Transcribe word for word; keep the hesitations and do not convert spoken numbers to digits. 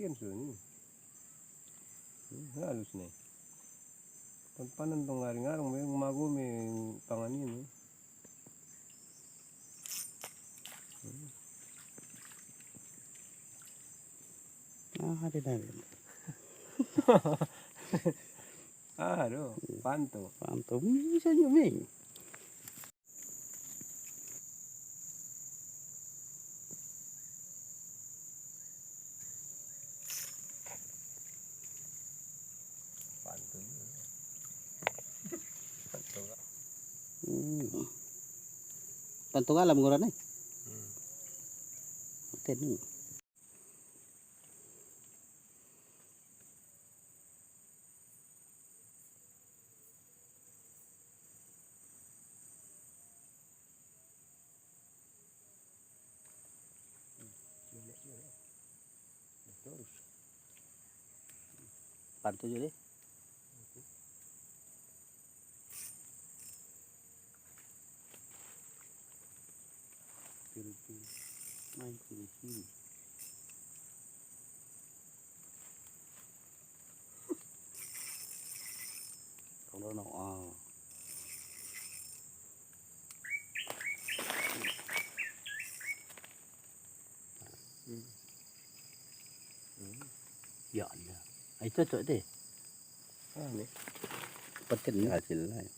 Kan sudah ni. Hmm, halus ni. Pan-, panan tong garing-garing, mago me tangan ini. Hmm. Ah, ada dah. Ah, aduh, pantu. Pantu. Bisa juga, Ming. Pantu. Pantu. Hmm. Pantu alam ngurang, eh? Hmm. Oke, ni. Pantu jo deh. Main kiri-kiri. Kalau nak, ah. Ya Allah. Ai cocok deh. Ah, ni. Paten ni. Hasil lah.